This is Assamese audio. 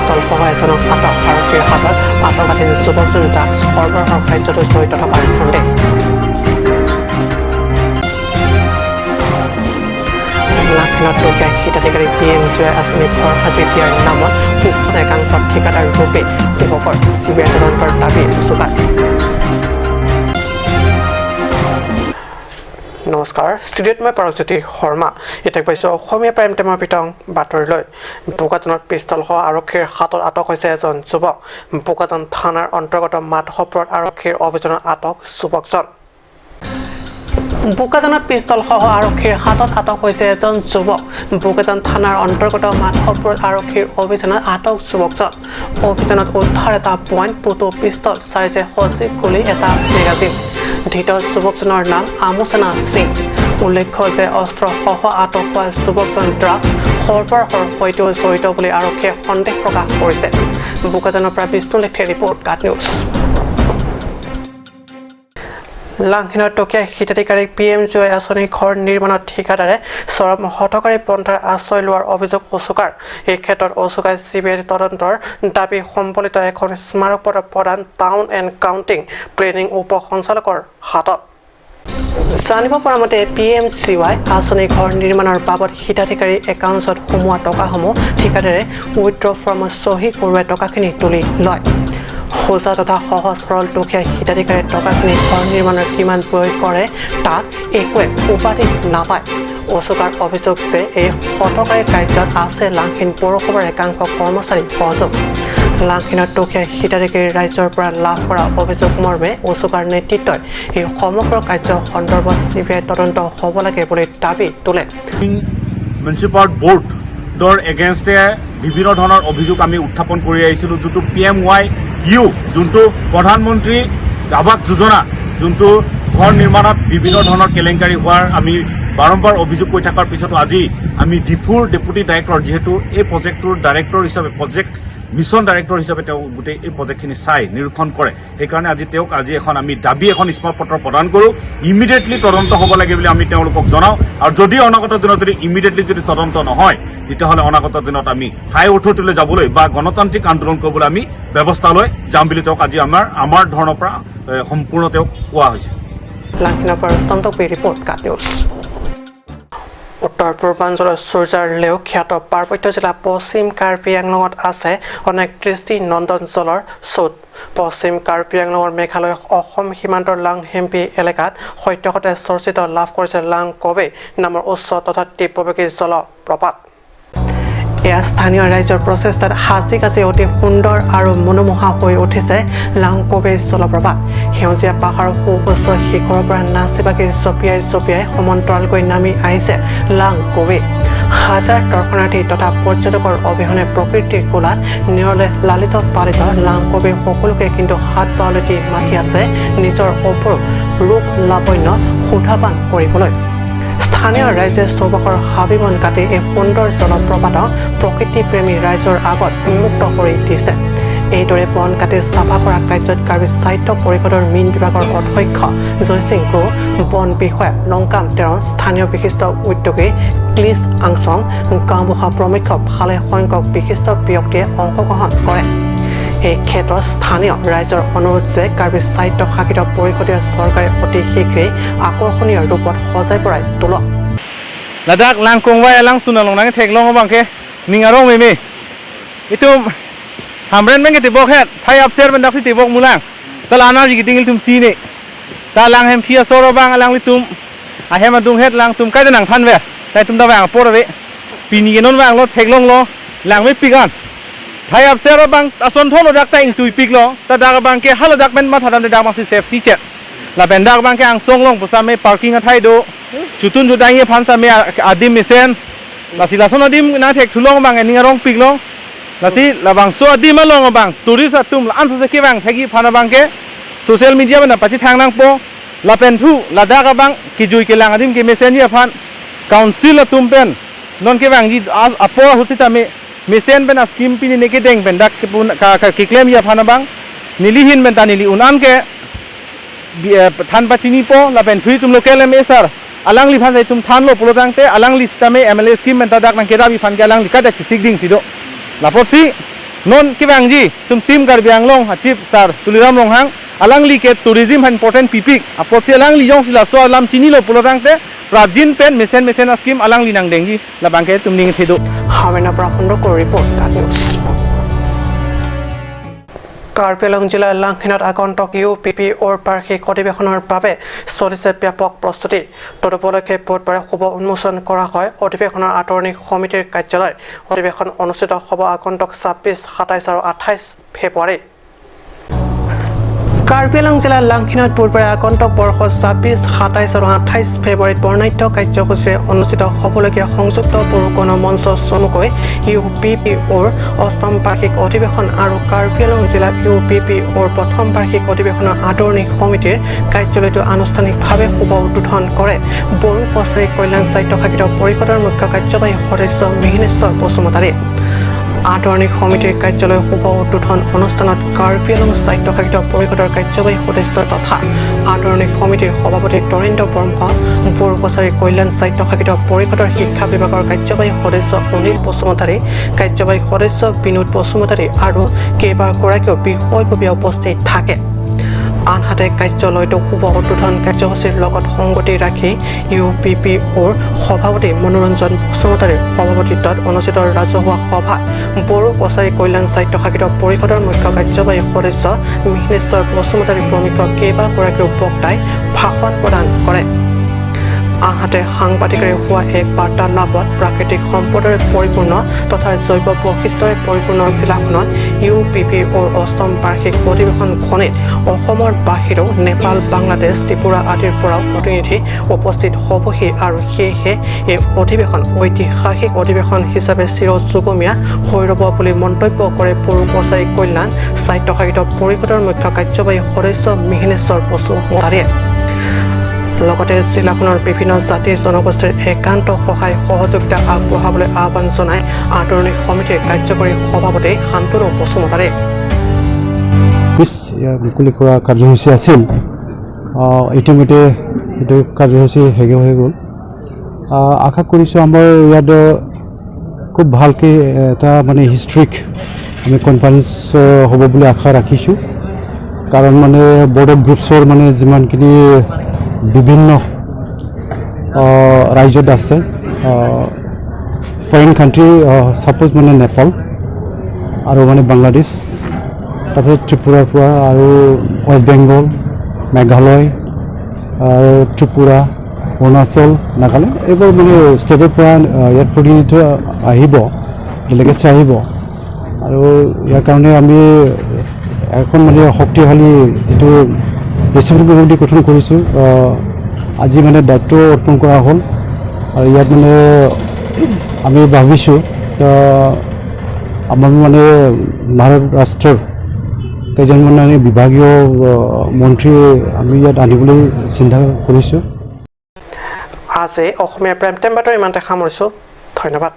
পিষ্টলসহ এজনক আটক। আৰক্ষীৰ হাতত আটকাধীন যুৱকজন ড্ৰাগছ সৰবৰাহৰ কাৰ্যতো জড়িত থকাৰ সন্দেহ। লাখনত দুখীয়া হিতাধিকাৰী পি এম জয় আঁচনি ঘৰ সাজি দিয়াৰ নামত শোষণ একাংশ ঠিকাদাৰ ৰূপে শোষকৰ, চি বি আই তদন্তৰ দাবী অচুকাৰ। নমস্কাৰ, ষ্টুডিঅ'ত মই পাৰকজ্যোতি শৰ্মা। এতিয়া পাইছোঁ অসমীয়া প্ৰাইম টাইমৰ বিতং বাতৰিলৈ। বোকাজানত পিষ্টলসহ আৰক্ষীৰ হাতত আটক হৈছে এজন যুৱক। বোকাজান থানাৰ অন্তৰ্গত মাধৱপুৰত আৰক্ষীৰ অভিযানত আটক যুৱকজন। বোকাজানত পিষ্টলসহ আৰক্ষীৰ হাতত আটক হৈছে এজন যুৱক। বোকাজান থানাৰ অন্তৰ্গত মাধৱপুৰত আৰক্ষীৰ অভিযানত আটক যুৱকজন। অভিযানত উদ্ধাৰ এটা 0.22 পিষ্টল, চাৰিছে সজীৱ গুলী, এটা মেগাজিন। ধৃত যুৱকজনৰ নাম আমোচনা সিং। উল্লেখ্য যে অস্ত্ৰসহ আটক হোৱা যুৱকজন ড্ৰাগছ সৰবৰাহৰ সৈতেও জড়িত বুলি আৰক্ষীয়ে সন্দেহ প্ৰকাশ কৰিছে। বোকাজানৰ পৰা বিষ্ণু লেখীৰ ৰিপৰ্ট, কাট নিউজ। লাংহিনৰ টকীয়া হিতাধিকাৰীক পি এম জয় আঁচনি ঘৰ নিৰ্মাণত ঠিকাদাৰে চৰম হঠকাৰী পন্থাৰ আশ্ৰয় লোৱাৰ অভিযোগ অচুকাৰ। এই ক্ষেত্ৰত অচুকাই চি বি আই তদন্তৰ দাবী সম্বলিত এখন স্মাৰকপত্ৰ প্ৰদান টাউন এণ্ড কাউণ্টিং প্লেনিং উপ সঞ্চালকৰ হাতত। জানিব পৰা মতে পি এম জি ৱাই আঁচনি ঘৰ নিৰ্মাণৰ বাবদ হিতাধিকাৰীৰ একাউণ্টত সোমোৱা টকাসমূহ ঠিকাদাৰে উইড্ৰ ফৰ্মত চহী কৰোৱাই টকাখিনি তুলি লয়। সোজা তথা সহজ সৰল দুখীয়া হিতাধিকাৰীয়ে টকাখিনি ঘৰ নিৰ্মাণৰ কিমান ব্যয় কৰে তাক একোৱে উপাধি নাপায়। অচুকাৰ অভিযোগ যে এই হঠকাৰী কাৰ্যত আছে লাংহিন পৌৰসভাৰ একাংশ কৰ্মচাৰীৰ সহযোগ। লাংহিনৰ দুখীয়া হিতাধিকাৰী ৰাইজৰ পৰা লাভ কৰা অভিযোগ মৰ্মে অচুকাৰ নেতৃত্বই এই সমগ্ৰ কাৰ্য সন্দৰ্ভত চি বি আই তদন্ত হ'ব লাগে বুলি দাবী তোলে। মিউনিচিপাল বৰ্ডৰ এগেইনষ্টে বিভিন্ন ধৰণৰ অভিযোগ আমি উত্থাপন কৰি আহিছিলোঁ। যোনটো পি এম ৱাই ইউ, যোনটো প্ৰধানমন্ত্ৰী আৱাস যোজনা, যোনটো ঘৰ নিৰ্মাণত বিভিন্ন ধৰণৰ কেলেংকাৰী হোৱাৰ আমি বাৰম্বাৰ অভিযোগ কৰি থকাৰ পিছতো আজি আমি ডিফুৰ ডেপুটি ডাইৰেক্টৰ, যিহেতু এই প্ৰজেক্টটোৰ ডাইৰেক্টৰ হিচাপে, প্ৰজেক্ট মিছন ডাইৰেক্টৰ হিচাপে তেওঁ গোটেই এই প্ৰজেক্টখিনি চাই নিৰীক্ষণ কৰে, সেইকাৰণে আজি তেওঁক আজি এখন আমি দাবী এখন স্মাৰকপত্ৰ প্ৰদান কৰোঁ। ইমিডিয়েটলি তদন্ত হ'ব লাগে বুলি আমি তেওঁলোকক জনাওঁ। আৰু যদি অনাগত দিনত যদি ইমিডিয়েটলি যদি তদন্ত নহয়, তেতিয়াহ'লে অনাগত দিনত আমি হাই অথৰিটিলৈ যাবলৈ বা গণতান্ত্ৰিক আন্দোলন কৰিবলৈ আমি ব্যৱস্থা লৈ যাম বুলি তেওঁক আজি আমাৰ ধৰণৰ পৰা সম্পূৰ্ণ তেওঁক কোৱা হৈছে। লাংহিনৰ পৰা ৰুস্তম টকবি, ৰিপৰ্ট, কাট নিউজ। উত্তৰ পূৰ্বাঞ্চলৰ সূৰ্যাৰ লেও খ্যাত পাৰ্বত্য জিলা পশ্চিম কাৰ্বি আংলঙত আছে অনেক দৃষ্টি নন্দন জলৰ স্ৰোত। পশ্চিম কাৰ্বি আংলঙৰ মেঘালয় অসম সীমান্তৰ লাংহেম্পি এলেকাত সদ্যহতে চৰ্চিত লাভ কৰিছে লাং কবে নামৰ উচ্চ তথা তীব্ৰবেগী জলপ্ৰপাত। এয়া স্থানীয় ৰাইজৰ প্ৰচেষ্টাত সাজি কাজি অতি সুন্দৰ আৰু মনোমোহা হৈ উঠিছে লাংকবে জলপ্ৰপাত। সেউজীয়া পাহাৰৰ সুউচ্চ শিখৰৰ পৰা নাচি বাগি জঁপিয়াই জঁপিয়াই সমান্তৰালকৈ নামি আহিছে লাংকবে। হাজাৰ দৰ্শনাৰ্থী তথা পৰ্যটকৰ অবিহনে প্ৰকৃতিৰ কোলাত নিৰলে লালিত পালিত লাংকবে সকলোকে কিন্তু হাত বাউলি দি মাতি আছে নিজৰ অপৰূপ ৰূপ লাৱণ্য সুধাপান কৰিবলৈ। স্থানীয় ৰাইজে চৌপাশৰ হাবি বন কাটি এই সুন্দৰ জলপ্ৰপাতক প্ৰকৃতিপ্ৰেমী ৰাইজৰ আগত উন্মুক্ত কৰি দিছে। এইদৰে বন কাটি চাফা কৰা কাৰ্যত কাৰ্বি সাহিত্য পৰিষদৰ মীন বিভাগৰ অধ্যক্ষ জয়সিং ক্ৰ, বন বিষয়া লংকাম তেৰণ, স্থানীয় বিশিষ্ট উদ্যোগী ক্লিছ আংচং, গাঁওবুঢ়া প্ৰমুখ্য ভালে সংখ্যক বিশিষ্ট ব্যক্তিয়ে অংশগ্ৰহণ কৰে। এই ক্ষেত্ৰত স্থানীয় ৰাইজৰ অনুৰোধ যে কাৰ্বি স্বায়ত্ত শাসিত পৰিষদীয় চৰকাৰে অতি শীঘ্ৰেই আকৰ্ষণীয় ৰূপত সজাই পৰাই তোলক। Ladak lang kong wai lang suna long nang thek long bang ke ning arong me me itu hamren meng ke tibok het thai up ser ben dak si tibok mulang ta la na ri tingil tum chi ne ta lang hem phia soro bang lang li tum a hem adung het lang tum kai nang than ve tai tum da bang por ve pini ke non bang lo thek long lo lang me pigan thai up ser bang ason tholo dak ta ing tui pik lo ta dak bang ke halo dak men ma thadam de dak bang si safety check la ben dak bang ke ang song long pusa me parking a thai do chutun judai ye phan sa me adim misen la si la son adim na thek thulong bang ning arong pik long la si la bang so adim along bang tourist atum la an sa ke bang theki phana bang ke social media na pachi thang nang po la pen thu la da ka bang ki jui ke lang adim ke mesen ye phan council atum pen non ke bang ji apo husita me mesen pen a scheme pini ne ke deng pen dak ke pun ka ki claim ye phana bang nili hin pen ta nili unan ke than pachini po la pen thui tum local M sar alang li phan sai tum than lo pulo tang te alang li stame MLA scheme men ta dak nang ke rabi phan ke alang li ka da chi sig ding si do la pot si Non kibang ji tum tim Karbi Anglong achip sar Tuliram Ronghang alang li ke tourism han important pipik apot si alang li jong sila so alam chini lo pulotang te prajin pen mesen mesen askim alang li nang dengi labang ke tum ning thedo হামেনা পৰা সংগ্ৰহ ৰিপৰ্ট, কাট নিউজ। কাৰ্বি আংলং জিলাৰ লাংহিনত আগন্তুক ইউ পি পি অ'ৰ বাৰ্ষিক অধিৱেশনৰ বাবে চলিছে ব্যাপক প্ৰস্তুতি। তদুপলক্ষে বুধবাৰে শুভ উন্মোচন কৰা হয় অধিৱেশনৰ আদৰণি সমিতিৰ কাৰ্যালয়। অধিৱেশন অনুষ্ঠিত হ'ব আগন্তুক 26, 27 আৰু 28 ফেব্ৰুৱাৰীত। কাৰ্বি আংলং জিলাৰ লাংহিনত বুধবাৰে আগন্তুক বৰ্ষ 26, 27 আৰু 28 ফেব্ৰুৱাৰীত বৰ্ণাঢ্য কাৰ্যসূচীৰে অনুষ্ঠিত হ'বলগীয়া সংযুক্ত বড়ো গণ মঞ্চ চমুকৈ ইউ পি পি অ'ৰ অষ্টম বাৰ্ষিক অধিৱেশন আৰু কাৰ্বি আংলং জিলাত ইউ পি পি অ'ৰ প্ৰথম বাৰ্ষিক অধিৱেশনৰ আদৰণি সমিতিৰ কাৰ্যালয়টো আনুষ্ঠানিকভাৱে শুভ উদ্বোধন কৰে বড়ো কছাৰী কল্যাণ স্বায়ত্তশাসিত পৰিষদৰ মুখ্য কাৰ্যবাহী সদস্য মিহিনেশ্বৰ বসুমতাৰীয়ে। আদৰণি সমিতিৰ কাৰ্যালয় শুভ উদ্বোধন অনুষ্ঠানত কাৰ্বি আংলং স্বায়ত্তশাসিত পৰিষদৰ কাৰ্যবাহী সদস্য তথা আদৰণি সমিতিৰ সভাপতি তৰেন্দ্ৰ ব্ৰহ্ম, বড়ো কছাৰী কল্যাণ স্বায়ত্তশাসিত পৰিষদৰ শিক্ষা বিভাগৰ কাৰ্যবাহী সদস্য অনিল বসুমতাৰী, কাৰ্যবাহী সদস্য বিনোদ বসুমতাৰী আৰু কেইবাগৰাকীও বিষয়ববীয়া উপস্থিত থাকে। আনহাতে কাৰ্যালয়টো শুভ উদ্বোধন কাৰ্যসূচীৰ লগত সংগতি ৰাখি ইউ পি পি অ'ৰ সভাপতি মনোৰঞ্জন বসুমতাৰীৰ সভাপতিত্বত অনুষ্ঠিত ৰাজহুৱা সভাত বড়ো কছাৰী কল্যাণ স্বায়ত্তশাসিত পৰিষদৰ মুখ্য কাৰ্যবাহী সদস্য মিহিনেশ্বৰ বসুমতাৰী প্ৰমুখ কেইবাগৰাকীও বক্তাই ভাষণ প্ৰদান কৰে। আনহাতে সাংবাদিকেৰে হোৱা এক বাৰ্তালাপত প্ৰাকৃতিক সম্পদৰে পৰিপূৰ্ণ তথা জৈৱ বৈশিষ্ট্যৰে পৰিপূৰ্ণ জিলাখনত ইউ পি পি অ'ৰ অষ্টম বাৰ্ষিক অধিৱেশনখনিত অসমৰ বাহিৰেও নেপাল, বাংলাদেশ, ত্ৰিপুৰা আদিৰ পৰাও প্ৰতিনিধি উপস্থিত হ'বহি আৰু সেয়েহে এই অধিৱেশন ঐতিহাসিক অধিৱেশন হিচাপে চিৰযুগমীয়া হৈ ৰ'ব বুলি মন্তব্য কৰে বড়ো কছাৰী কল্যাণ স্বায়ত্তশাসিত পৰিষদৰ মুখ্য কাৰ্যবাহী সদস্য মিহিনেশ্বৰ বসুমতাৰীয়ে। লগতে জিলাখনৰ বিভিন্ন জাতি জনগোষ্ঠীৰ একান্ত সহায় সহযোগিতা আগবঢ়াবলৈ আহ্বান জনাই আদৰণি সমিতিৰ কাৰ্যকৰী সভাপতি শান্তনু বসুমতাৰীয়ে। অফিচ ইয়াৰ মুকলি কৰা কাৰ্যসূচী আছিল। ইতিমধ্যে সেইটো কাৰ্যসূচী শেষ হৈ গ'ল। আশা কৰিছোঁ আমাৰ ইয়াত খুব ভালকৈ এটা মানে হিষ্ট্ৰিক আমি কনফাৰেঞ্চ হ'ব বুলি আশা ৰাখিছোঁ। কাৰণ মানে বড়ো গ্ৰুপছৰ মানে যিমানখিনি বিভিন্ন ৰাজ্যত আছে, ফৰেইন কাণ্ট্ৰি, ছাপ'জ মানে নেপাল আৰু মানে বাংলাদেশ, তাৰপিছত ত্ৰিপুৰাৰ পৰা আৰু ৱেষ্ট বেংগল, মেঘালয় আৰু ত্ৰিপুৰা, অৰুণাচল, নাগালেণ্ড, এইবোৰ মানে ষ্টেটৰ পৰা ইয়াত প্ৰতিনিধিত্ব আহিব, ডেলিগেটছ আহিব। আৰু ইয়াৰ কাৰণে আমি এখন মানে শক্তিশালী যিটো ৰিচিভিং কমিটি গঠন কৰিছোঁ, আজি মানে দায়িত্ব অৰ্পণ কৰা হ'ল। আৰু ইয়াত মানে আমি ভাবিছোঁ আমাৰ মানে ভাৰত ৰাষ্ট্ৰৰ কেইজনমান আমি বিভাগীয় মন্ত্ৰী আমি ইয়াত আনিবলৈ চিন্তা কৰিছোঁ। আজি অসমীয়া প্ৰাইম টাইম বাতৰি ইমানতে সামৰিছোঁ। ধন্যবাদ।